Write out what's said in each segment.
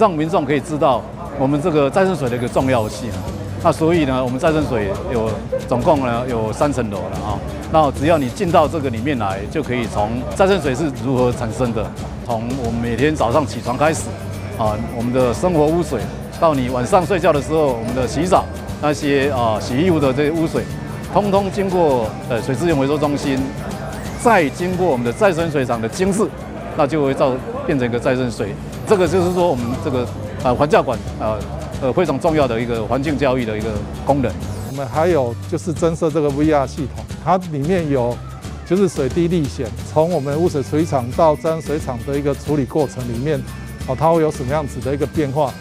讓民眾可以知道我們這個再生水的一個重要性。那所以呢，我們再生水有總共呢有三層樓了啊。那只要你進到這個裡面來，就可以從再生水是如何產生的，從我們每天早上起床開始啊，我們的生活污水，到你晚上睡覺的時候，我們的洗澡那些啊洗衣服的這些污水，通通經過水資源回收中心，再經過我們的再生水廠的精製，那就會造變成一個再生水。這個就是說我們這個啊環教館啊。非常重要的一個環境教育的一個功能。我們還有就是增設這個 VR 系統，它裡面有就是水滴歷險，從我們污水處理廠到再生水廠的一個處理過程裡面，哦，它會有什麼樣子的一個變化？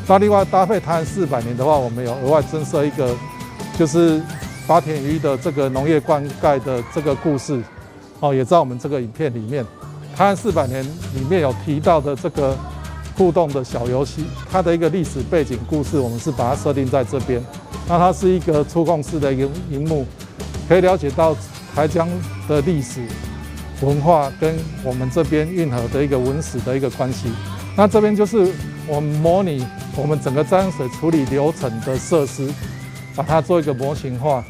那另外搭配台南400年的話，我們有額外增設一個就是八田與一的這個農業灌溉的這個故事，哦，也在我們這個影片裡面。台南四百年裡面有提到的這個互動的小遊戲，它的一個歷史背景故事，我們是把它設定在這邊。那它是一個觸控式的一個螢幕，可以了解到台江的歷史文化跟我們這邊運河的一個文史的一個關係。那這邊就是我們模擬我們整個再生水處理流程的設施，把它做一個模型化，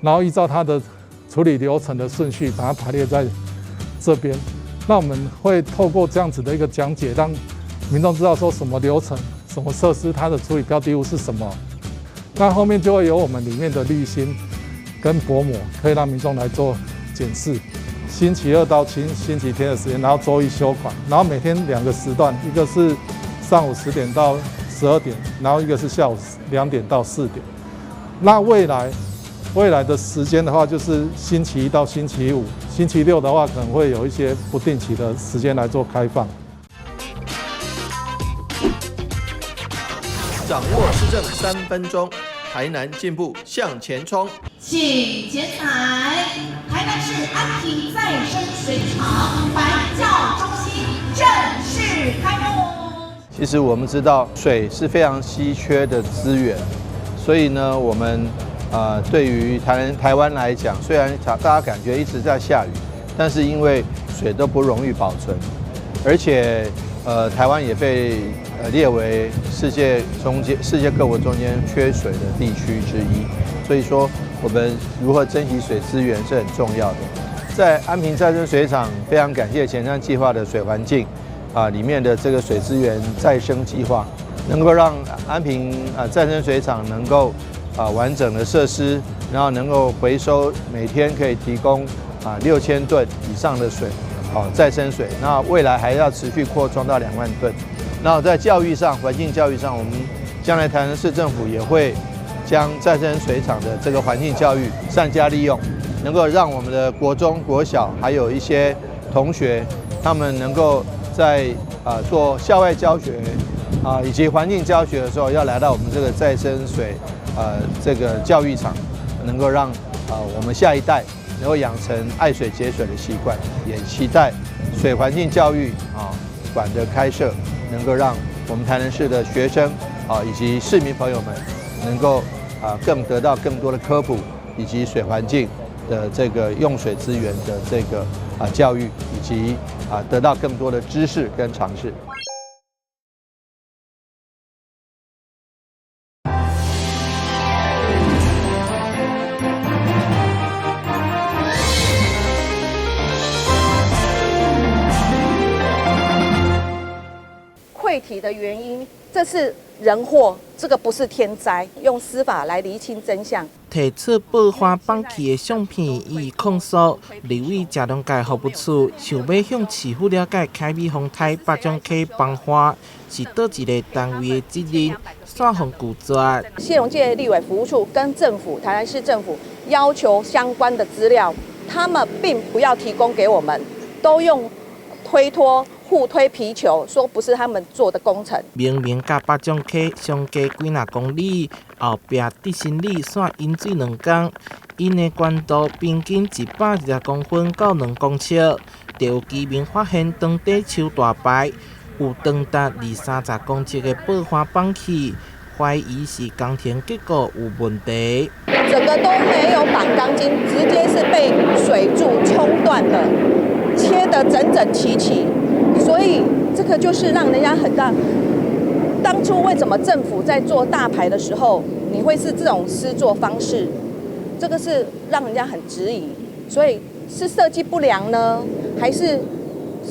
然後依照它的處理流程的順序，把它排列在這邊。那我們會透過這樣子的一個講解，讓民眾知道說什麼流程、什麼設施，它的處理標的物是什麼。那後面就會有我們裡面的濾芯跟薄膜，可以讓民眾來做檢視。星期二到星期天的時間，然後週一休館，然後每天兩個時段，一個是上午10點到12點，然後一個是下午2點到4點。那未來的時間的話，就是星期一到星期五，星期六的話可能會有一些不定期的時間來做開放。掌握市政3分鐘，台南進步向前衝。請剪彩，台南市安平再生水廠環教中心正式開幕。其實我們知道水是非常稀缺的資源，所以呢，我們對於台灣來講，雖然大家感覺一直在下雨，但是因為水都不容易保存，而且台灣也被列為世界各國中間缺水的地區之一，所以說我們如何珍惜水資源是很重要的。在安平再生水廠，非常感謝前瞻計劃的水環境啊裡面的這個水資源再生計劃，能夠讓安平啊再生水廠能夠啊完整的設施，然後能夠回收每天可以提供啊6000噸以上的水，好再生水。那未來還要持續擴充到2萬噸。那在教育上，環境教育上，我們將來台南市政府也會將再生水廠的這個環境教育善加利用，能夠讓我們的國中、國小還有一些同學，他們能夠在做校外教學啊以及環境教學的時候，要來到我們這個再生水這個教育場，能夠讓我們下一代能夠養成愛水節水的習慣，也期待水環境教育啊館的開設，能夠讓我們台南市的學生啊以及市民朋友們，能夠啊更得到更多的科普，以及水環境的這個用水資源的這個啊教育，以及啊得到更多的知識跟常識。潰堤的原因，這是人禍，這個不是天災，用司法來釐清真相。提出報花放棄的相片，伊控訴立委謝龍介服務處想欲向市府了解凱美豐台北掌溪崩花是佗一个單位的責任，煞予拒絕。謝龍介立委服務處跟政府台南市政府要求相關的資料，他們並不要提供給我們，都用推脫。互推皮球，說不是他們做的工程。明明佮八掌溪相隔幾若公里，後壁竹新里煞淹水2工，𪜶的懸度平均120公分到2公尺。就有居民發現當地樹大排有長達二三十公尺的報花綁起，懷疑是工程結構有問題。整個都沒有綁鋼筋，直接是被水柱衝斷的，切得整整齊齊。所以這個就是讓人家很大當初為什麼政府在做大排的時候，你會是這種施作方式？這個是讓人家很質疑，所以是設計不良呢，還是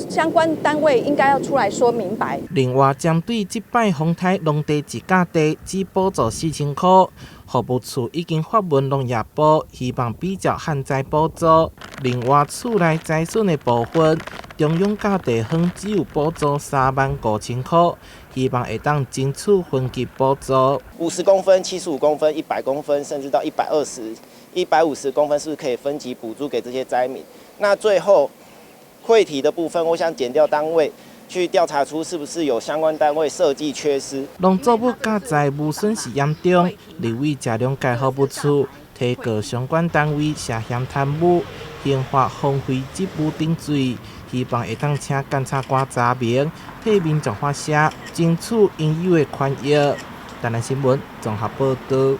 相關單位應該要出來說明白？另外，針對這擺風颱，農地一甲地只補助4000箍，服務處已經發文農業部，希望比照旱災補助。另外，厝內災損的部分，中央佮地方只有補助3萬5千箍，希望會當爭取分級補助。50公分、75公分、100公分，甚至到120、150公分，是不是可以分級補助給這些災民？那最後潰堤的部分，我想檢調單位去調查出是不是有相關單位設計缺失。農作物佮在無損失嚴重，立委謝龍介服務處提告相關單位涉嫌貪污，刑罰荒廢職務等罪，希望會當請檢察官查明，替民眾發聲，爭取應有的權益。台南新聞綜合報導。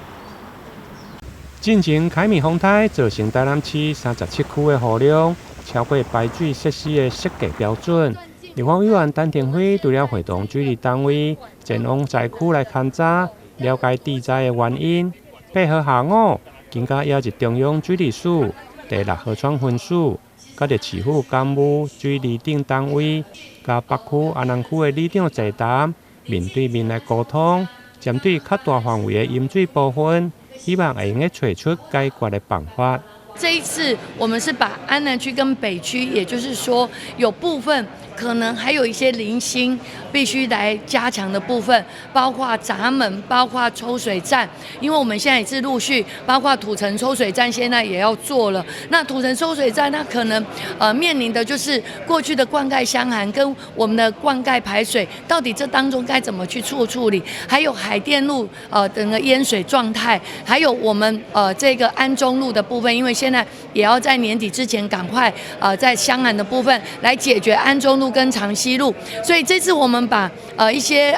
進前凱米風颱造成台南市37區的雨量超過排水設施的設計標準。立法委員陳亭妃除了會同水利單位前往災區來勘查，了解致災的原因。8號下午，更加邀集中央水利署第六河川分署、佮著市府港務水利等單位，佮北區、安南區的里長座談，面對面來溝通，針對較大範圍的飲水部分，希望會用得揣出解決的辦法。這一次，我們是把安南區跟北區，也就是說有部分可能還有一些零星必須來加強的部分，包括閘門，包括抽水站，因為我們現在也是陸續，包括土城抽水站現在也要做了。那土城抽水站，它可能面臨的就是過去的灌溉箱涵跟我們的灌溉排水，到底這當中該怎麼去做處理？還有海淀路整個淹水狀態，還有我們這個安中路的部分，因為現在也要在年底之前趕快在箱涵的部分來解決安中路跟長溪路，所以這次我們把一些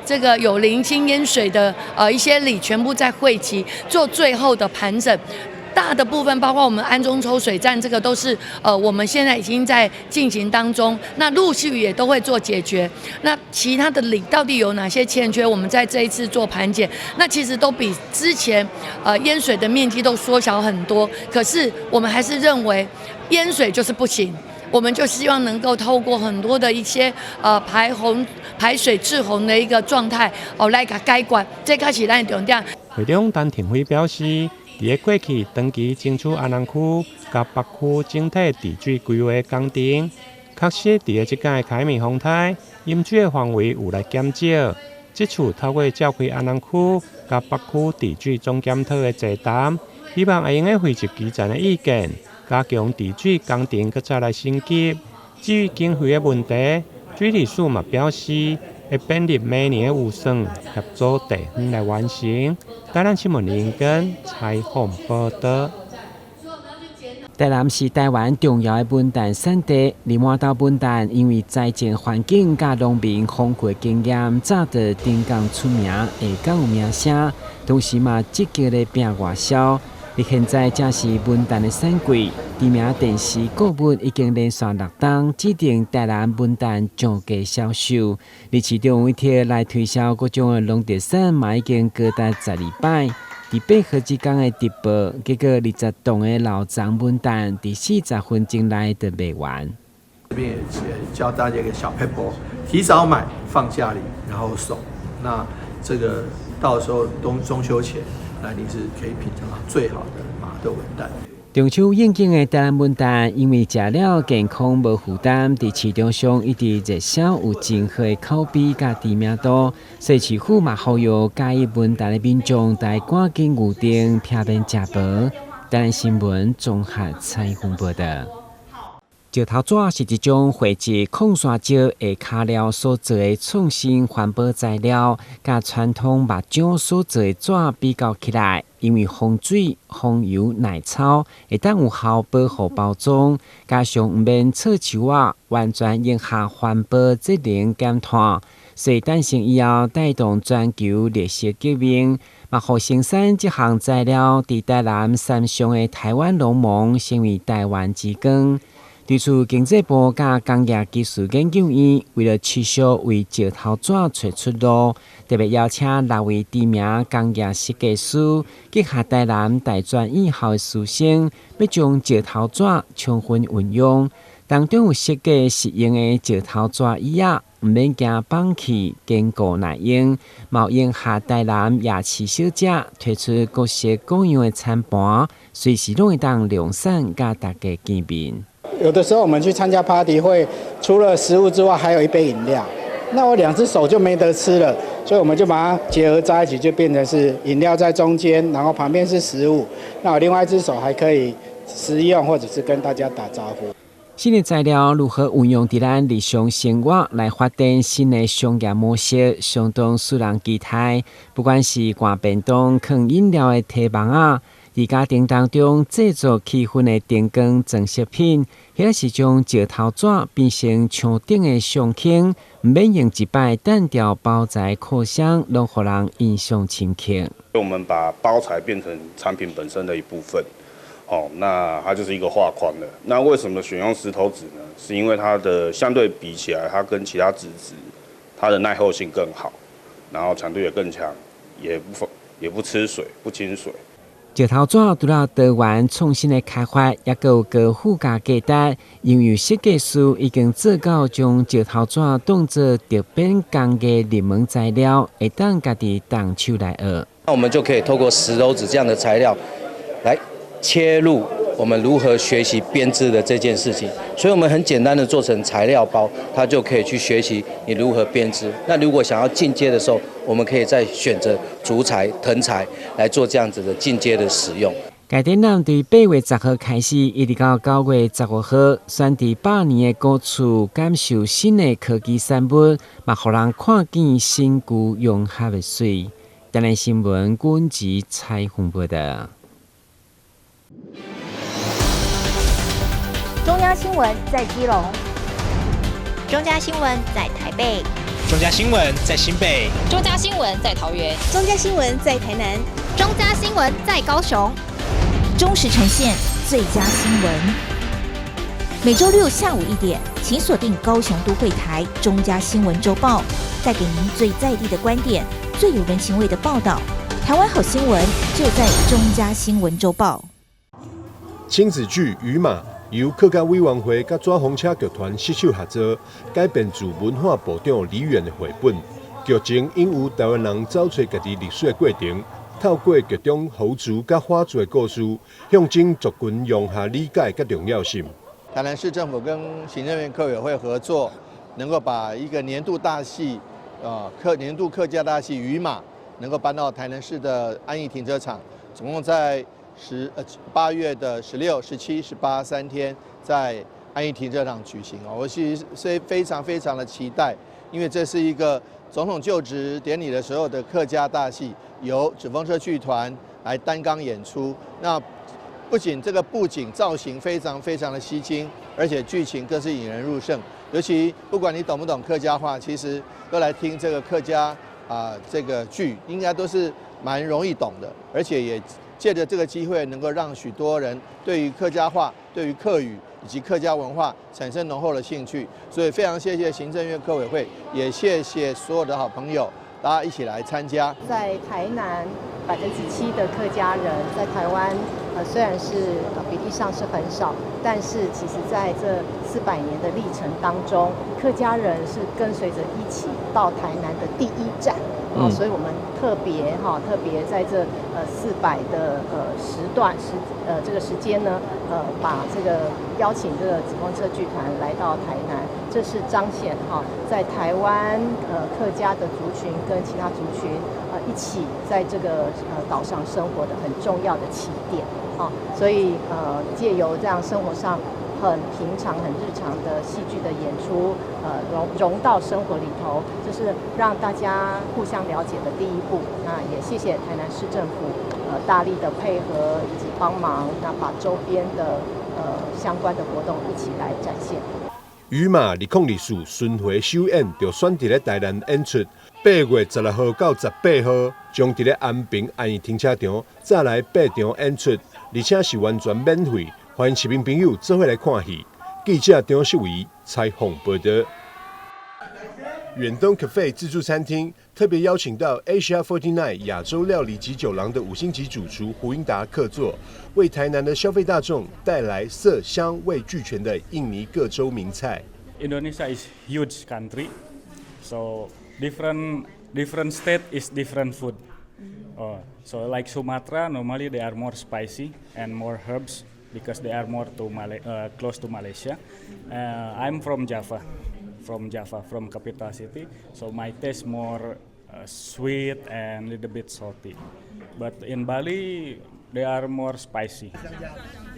這個有零星淹水的一些里全部在匯集，做最後的盤整。大的部分包括我們安中抽水站，這個都是我們現在已經在進行當中，那陸續也都會做解決。那其他的里到底有哪些欠缺，我們在這一次做盤檢，那其實都比之前淹水的面積都縮小很多。可是我們還是認為淹水就是不行。我們就希望能夠透過很多的一些排洪、排水滯洪的一個狀態，哦來共解決，這才是咱重點。會長陳亭妃表示，佇咧過去長期爭取安南區佮北區整體治水規劃工程，確實佇咧這擺凱米風颱淹水的範圍有來減少。這次透過召開安南區佮北區治水總檢討的座談，希望會用得匯集基層的意見，加強治水工程，閣再來升級。至於經費的問題，水利署嘛表示會編入明年的預算，協助地方來完成。台南新聞林根採訪報導。台南是台灣重要的文旦產地，而滿豆文旦因為栽種環境佮農民豐富的經驗，早就頂港出名，下港有名聲，同時嘛積極咧拼外銷。而現在正是文旦的產季，知名電視購物已經連續6冬指定台南文旦上佳銷售，而市長委託來推銷各種的農特產，嘛已經高達12擺。佇8號這工的直播，結果20棟的老欉文旦，佇40分鐘內就賣完。這邊也教大家一個小撇步，提早買放家裡，然後送。那這個到時候中秋前，那你是可以品嘗到最好的馬豆文旦。中秋應景的台南文旦，因為食了健康無負擔，佇市場上一直熱銷，有真好的口碑佮知名度。所以市府嘛呼籲佮意文旦的民眾，來趕緊預訂，避免食無。台南新聞綜合採訪報導。石頭紙是一種匯集礦山石下跤料所做的創新環保材料，佮傳統木漿所做的紙比較起來，因為防水、防油、耐操，會當有效保護包裝，加上毋免錯樹仔，完全迎合環保節能減碳，所以誕生以後帶動全球綠色革命，嘛予生產這項材料佇台南山上的台灣龍盟成為台灣之光。對此，經濟部佮工業技術研究院為了持續為石頭紙揣出路，特別邀請六位知名工業設計師，結合台南大專院校的師生，欲將石頭紙充分運用。當中有設計實用的石頭紙椅仔，毋免驚放去堅固耐用。嘛有融合台南夜市小食，推出各式各樣的餐盤，隨時攏會當量產佮大家見面。有的時候我們去參加 party 會，除了食物之外，還有一杯飲料。那我兩隻手就沒得吃了，所以我們就把它結合在一起，就變成是飲料在中間，然後旁邊是食物。那我另外一隻手還可以食用，或者是跟大家打招呼。新的材料如何運用佇咱日常生活來發展新的商業模式，相當使人期待。不管是掛便當、囥飲料的提網仔，佇家庭當中製作氣氛的燈光裝飾品，或者是將石頭紙變成牆頂的相框，毋免用一擺單調包材擴箱，攏予人印象深刻。我們把包材變成產品本身的一部分。哦，那它就是一個畫框了。那為什麼選用石頭紙呢？是因為它的相對比起來，它跟其他紙質，它的耐候性更好，然後強度也更強，也不吃水，不親水。石頭紙除了多元創新的開發，猶閣有高附加價值。因為設計師已經做到將石頭紙當做特別工藝入門材料，會當家己動手來學。那我們就可以透過石頭紙這樣的材料來切入我們如何學習編織的這件事情，所以我們很簡單的做成材料包，它就可以去學習你如何編織。那如果想要進階的時候，我們可以再選擇竹材、藤材來做這樣子的進階的使用。該展覽對8月10號開始，一直到9月15號，選佇百年的古厝，感受新的科技產物，嘛予人看見新舊融合的媠。台南新聞，軍籍採訪報道。中央新聞在基隆，中嘉新聞在台北，中嘉新聞在新北，中嘉新聞在桃園，中嘉新聞在台南，中嘉新聞在高雄，忠實呈現最佳新聞。每週六下午1點，請鎖定高雄都會台中嘉新聞週報，帶給您最在地的觀點，最有人情味的報道。台灣好新聞就在中嘉新聞週報。親子劇《雨馬》由客家委員會佮紙風車劇團攜手合作，改編自文化部長李遠的繪本。劇情引有台灣人找揣家己歷史的過程，透過劇中猴族佮華族的故事，象徵族群融合理解佮重要性。台南市政府跟行政院客委會合作，能夠把一個年度大戲，年度客家大戲《雨馬》，能夠搬到台南市的安義停車場，總共在8月的16、17、18 3天，在安義停車場舉行哦。我其實是非常非常的期待，因為這是一個總統就職典禮的時候的客家大戲，由紙風車劇團來擔綱演出。那不僅這個布景造型非常非常的吸睛，而且劇情更是引人入勝。尤其不管你懂不懂客家話，其實都來聽這個客家這個劇，應該都是蠻容易懂的，而且也借著這個機會，能夠讓許多人對於客家話、對於客語以及客家文化產生濃厚的興趣。所以非常謝謝行政院客委會，也謝謝所有的好朋友，大家一起來參加。在台南7%的客家人，在台灣雖然是比例上是很少，但是其實在這400年的歷程當中，客家人是跟隨著一起到台南的第一站。哦，所以我們特別哈，特別在這400的時段時這個時間呢，把這個邀請這個紙風車劇團來到台南，這是彰顯哈，在台灣客家的族群跟其他族群一起在這個島上生活的很重要的起點啊，所以借由這樣生活上很平常、很日常的戲劇的演出，融到生活裡頭，這是讓大家互相了解的第一步。那也謝謝台南市政府，大力的配合以及幫忙，那把周邊的相關的活動一起來展現。雨馬2024巡迴首演就選佇咧台南演出，8月16號到18號，將佇咧安平安義停車場再來八場演出，而且是完全免費，歡迎市民朋友做伙來看戲。記者張秀維採訪報道。遠東 Cafe 自助餐廳特別邀請到 Asia 49 亞洲料理及酒廊的五星級主廚胡英達客座，為台南的消費大眾帶來色香味俱全的印尼各州名菜。 Indonesia is huge country, so different different state is different food. So like Sumatra, normally they are more spicy and more herbs because they are more to Malay, close to Malaysia. I'm from Java. From Java, from capital city, so my taste more sweet and little bit salty. But in Bali, they are more spicy.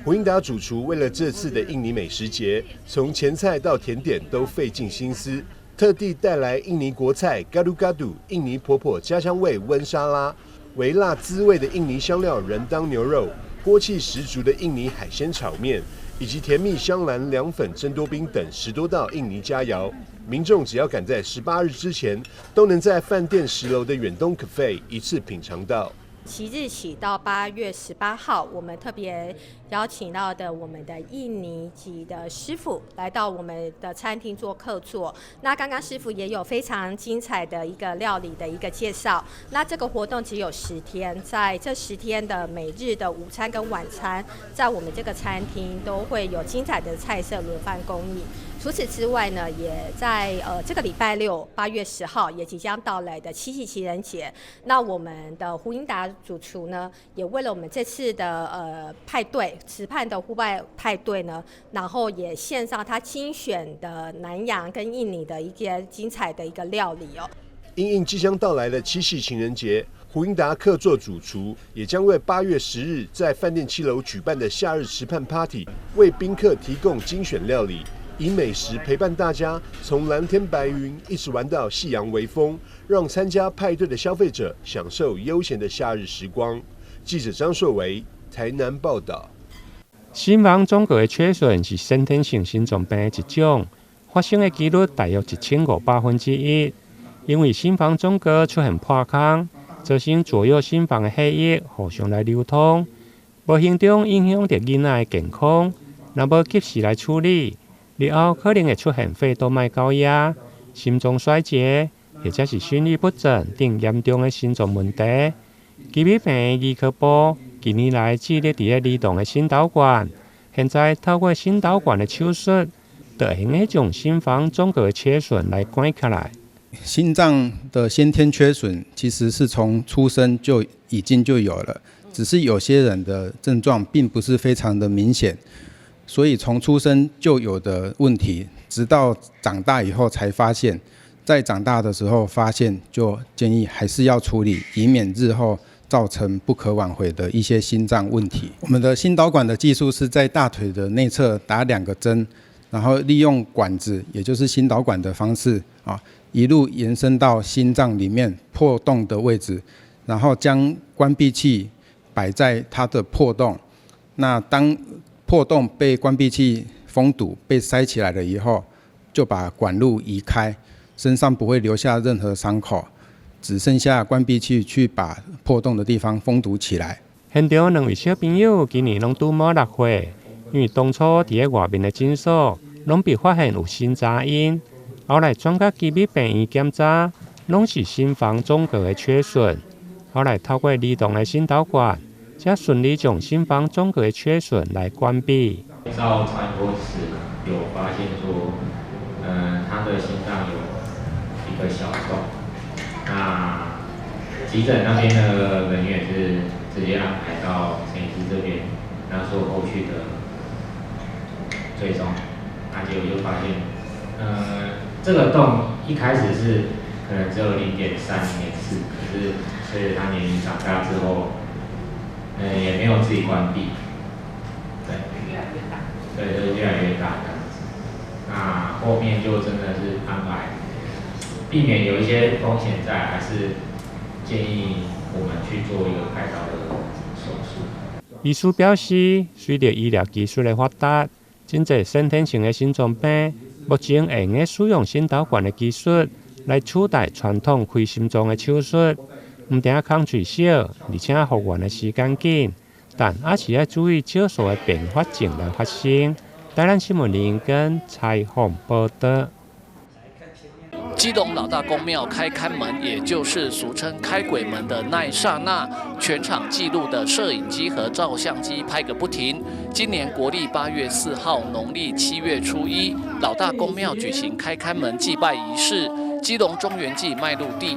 胡英達主廚為了這次的印尼美食節，從前菜到甜點都費盡心思，特地帶來印尼國菜 Gado Gado 印尼婆婆家鄉味溫沙拉，微辣滋味的印尼香料仁當牛肉，鍋氣十足的印尼海鮮炒麵，以及甜蜜香蘭涼粉珍多冰等10多道印尼佳肴，民眾只要趕在18日之前，都能在飯店10樓的遠東 Cafe 一次品嘗到。即日起到8月18號，我們特別邀請到的我們的印尼籍的師傅來到我們的餐廳做客座。那剛剛師傅也有非常精彩的一個料理的一個介紹。那這個活動只有十天，在這十天的每日的午餐跟晚餐，在我們這個餐廳都會有精彩的菜色輪番供應。除此之外呢，也在這個禮拜六8月10號也即將到來的七夕情人節，那我們的胡英達主廚呢，也為了我們這次的派對，池畔的戶外派對呢，然後也獻上他精選的南洋跟印尼的一些精彩的一個料理哦。因應即將到來的七夕情人節，胡英達客座主廚也將為8月10日在飯店7樓舉辦的夏日池畔 Party，為賓客提供精選料理。以美食陪伴大家，從藍天白雲一直玩到夕陽微風，讓參加派對的消費者享受悠閒的夏日時光。記者張碩維台南報道。心房總隔的缺損是先天性心臟病的一種，發生的幾率大約1/1500。因為心房總隔出現破空，造成左右心房的血液互相來流通，無形中影響著囡仔的健康。若無及時來處理，日後可能會出現肺動脈高壓、心臟衰竭，或者是心律不整等嚴重的心臟問題。奇美病院兒科部近年來致力佇咧兒童的心導管，現在透過心導管的手術，就會用得將心房總隔的缺損來關起來。心臟的先天缺損其實是從出生就已經就有了，只是有些人的症狀並不是非常的明顯，所以從出生就有的問題，直到長大以後才發現，在長大的時候發現，就建議還是要處理，以免日後造成不可挽回的一些心臟問題。我們的心導管的技術是在大腿的內側打兩個針，然後利用管子，也就是心導管的方式啊，一路延伸到心臟裡面破洞的位置，然後將關閉器擺在它的破洞。那當破洞被關閉器封堵、被塞起來了以後，就把管路移開，身上不會留下任何傷口，只剩下關閉器去把破洞的地方封堵起來。現場兩位小朋友今年攏拄滿6歲，因為當初佇咧外面的診所攏被發現有心雜音，後來轉到奇美病院檢查，攏是心房總隔的缺損。後來透過兒童的心導管，才順利將心房總隔的缺損來關閉。照超音波時有發現說，他的心臟有一個小洞。那急診那邊的人員是直接安排到陳醫師這邊，那做後續的追蹤，那結果就發現，這個洞一開始是可能只有0.3、0.4，可是隨着他年齡長大之後，也沒有自己關閉，對，越來越大，對，就是越來越大這樣子。那後面就真的是安排，避免有一些風險在，還是建議我們去做一個開刀的手術。醫師表示，隨著醫療技術的發達，真濟先天性的心臟病，目前會用得使用心導管的技術來取代傳統開心臟的手術。毋但工序少，而且復原的時間緊，但猶是愛注意少數的併發症來發生，台南新聞林根采訪報道。基隆老大公廟開龕門，也就是俗稱開鬼門的那一剎那，全場記錄的攝影機和照相機拍個不停。今年國曆8月4號，農曆7月初1，老大公廟舉行開龕門祭拜儀式。基隆中元祭邁入第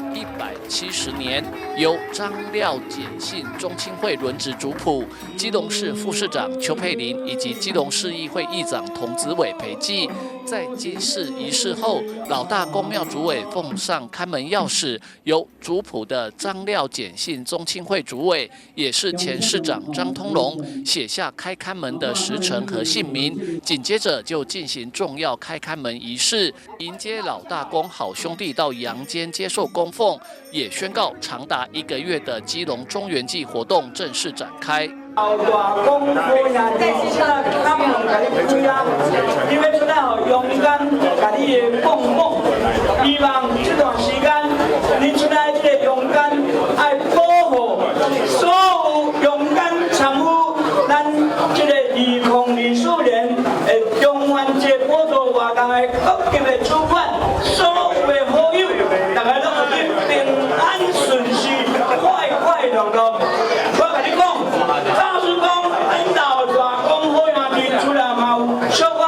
170年，由張廖簡信宗親會輪值主普，基隆市副市長邱佩玲以及基隆市議會議長童子偉陪祭。在祭祀儀式後，老大公廟主委奉上看門鑰匙，由主普的張廖簡信宗親會主委，也是前市長張通龍寫下開龕門的時辰和姓名。緊接着就進行重要開龕門儀式，迎接老大公好兄弟到陽間接受供奉，也宣告長達一個月的基隆中元祭活動正式展開。老大公好兄弟，這龕門共你開啊！你欲出來予陽間共你的供奉，希望這段時間你出來這個陽間愛保護所有陽間參與咱這個2024年的中元節普渡活動的各級的主管，所有的好友，大家攏會平安順遂，快快樂樂。我共你講，假使講咱老大公好兄弟出來嘛有小可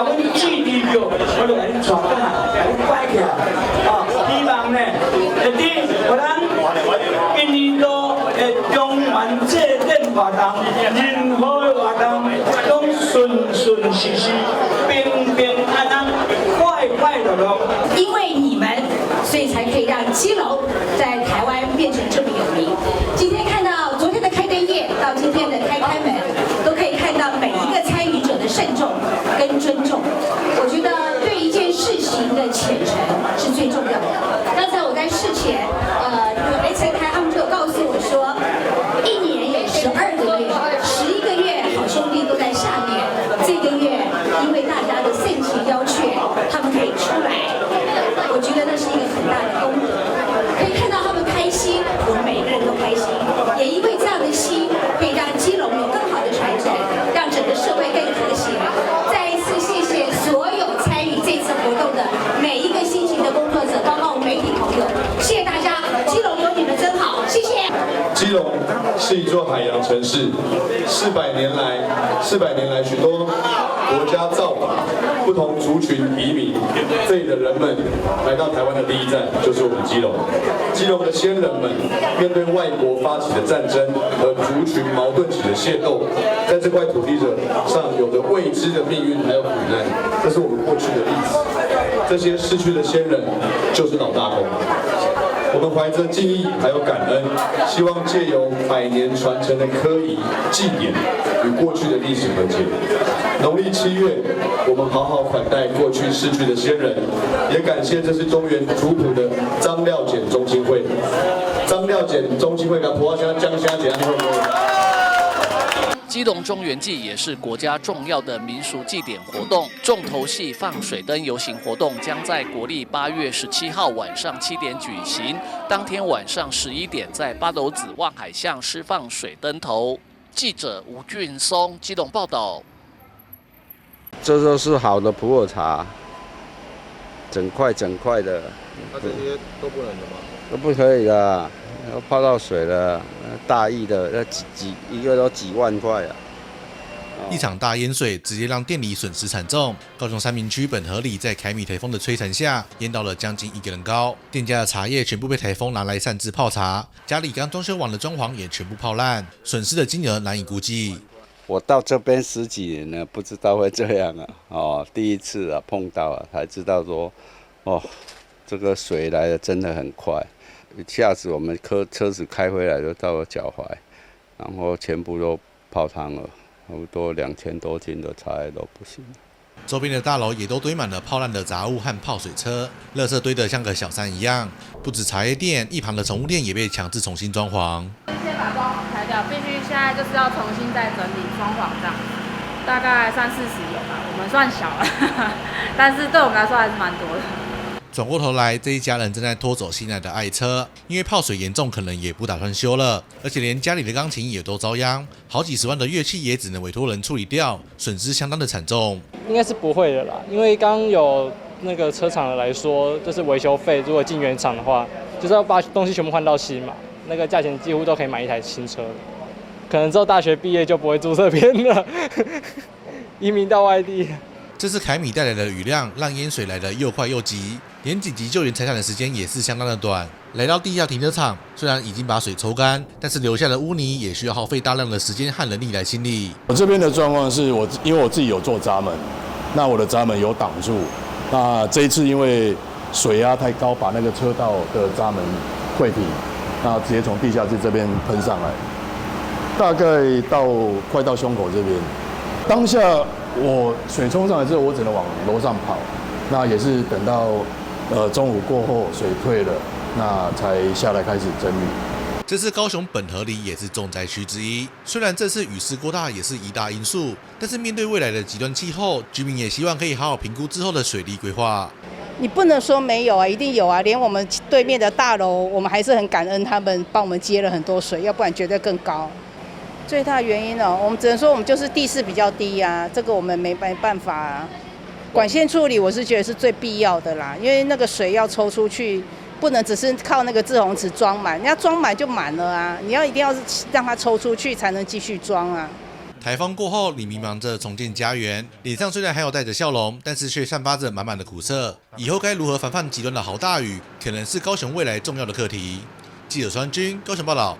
共阮支持著，我就共你帶轉來，共你拐起來。哦，希望呢，會佇予咱今年度的中元祭典活動，任何的活動，攏順順遂遂、平平安安、快快樂樂。因為你們，所以才可以讓基隆在台灣變成這麼有名。今天看到昨天的開燈夜，到今天的開龕門，都可以看到每一個參與者的慎重跟尊重。我覺得對一件事情的虔誠是最重要的。剛才我在事前，雷陳台他們就有告訴我說，一年有12個月，11個月好兄弟都在下面，這個月因為大家的盛情邀勸，他們可以出來。我覺得那是一個很大的功德，可以看到他們開心，我們每一個人都開心，也因為這樣的心，可以讓基隆有更好的傳承，讓整個社會更和諧。再一次謝謝所有參與這次活動的每一個辛勤的工作者，包括我們媒體朋友，謝謝大家。基隆有你們真好，謝謝。基隆是一座海洋城市，400年來，許多國家造訪，不同族群移民，這裡的人們來到台灣的第一站就是我們基隆。基隆的先人們面對外國發起的戰爭和族群矛盾起的械鬥，在這塊土地上有着未知的命運還有苦難，這是我們過去的歷史。這些逝去的先人就是老大公。我們懷着敬意還有感恩，希望借由百年傳承的科儀祭典與過去的歷史和解。農曆7月，我們好好款待過去逝去的先人，也感謝這次中元主普的張廖簡宗親會。張廖簡宗親會，共婆聲掌聲一下，你好唔好？基隆中元祭也是國家重要的民俗祭典活動，重頭戲放水燈遊行活動將在國曆8月17號晚上7點舉行，當天晚上11點在八斗子望海巷施放水燈頭。記者吳俊松基隆報道。這就是好的普洱茶，整塊整塊的。那這些都不能的嗎？都不可以的，都泡到水了。大意的那幾幾一個都幾萬塊啊！一場大淹水直接讓店裡損失慘重。高雄三民區本河里在凱米颱風的摧殘下，淹到了將近一個人高。店家的茶葉全部被颱風拿來擅自泡茶，家裡剛裝修完的裝潢也全部泡爛，損失的金額難以估計。我到這邊十幾年了，不知道會這樣啊！哦，第一次啊碰到啊，才知道說，哦，這個水來的真的很快。一下子我們車子開回來就到了腳踝，然後全部都泡湯了，差不多2000多斤的茶葉都不行。周邊的大樓也都堆滿了泡爛的雜物和泡水車，垃圾堆得像個小山一樣。不止茶葉店，一旁的寵物店也被強制重新裝潢。先把裝潢拆掉，必須現在就是要重新再整理裝潢這樣子，大概三四十有吧，我們算小了，但是對我們來說還是蠻多的。轉過頭來，這一家人正在拖走心愛的愛車，因為泡水嚴重，可能也不打算修了。而且連家裡的鋼琴也都遭殃，好幾十萬的樂器也只能委託人處理掉，損失相當的慘重。應該是不會的啦，因為剛有那個車廠的來說，就是維修費，如果進原廠的話，就是要把東西全部換到新嘛，那個價錢幾乎都可以買一台新車。可能之後大學畢業就不會住這邊了，移民到外地。這次凱米帶來的雨量，讓淹水來得又快又急，連緊急救援財產的時間也是相當的短。來到地下停車場，雖然已經把水抽乾，但是留下的污泥也需要耗費大量的時間和人力來清理。我這邊的狀況是我因為我自己有做閘門，那我的閘門有擋住，那這一次因為水壓太高，把那個車道的閘門潰堤，那直接從地下室這邊噴上來，大概到快到胸口這邊，當下。我水衝上來之後，我只能往樓上跑。那也是等到中午過後水退了，那才下來開始整理。這次高雄本河里也是重災區之一。雖然這次雨勢過大也是一大因素，但是面對未來的極端氣候，居民也希望可以好好評估之後的水利規劃。你不能說沒有啊，一定有啊！連我們對面的大樓，我們還是很感恩他們幫我們接了很多水，要不然絕對更高。最大原因呢，我們只能說我們就是地勢比較低啊，這個我們沒辦法啊。管線處理我是覺得是最必要的啦，因為那個水要抽出去，不能只是靠那個滯洪池裝滿，你要裝滿就滿了啊，你要一定要讓它抽出去才能繼續裝啊。台風過後，里民忙着重建家園，臉上雖然還有帶着笑容，但是卻散發着滿滿的苦澀。以後該如何防範極端的豪大雨，可能是高雄未來重要的課題。記者孫軍高雄報道。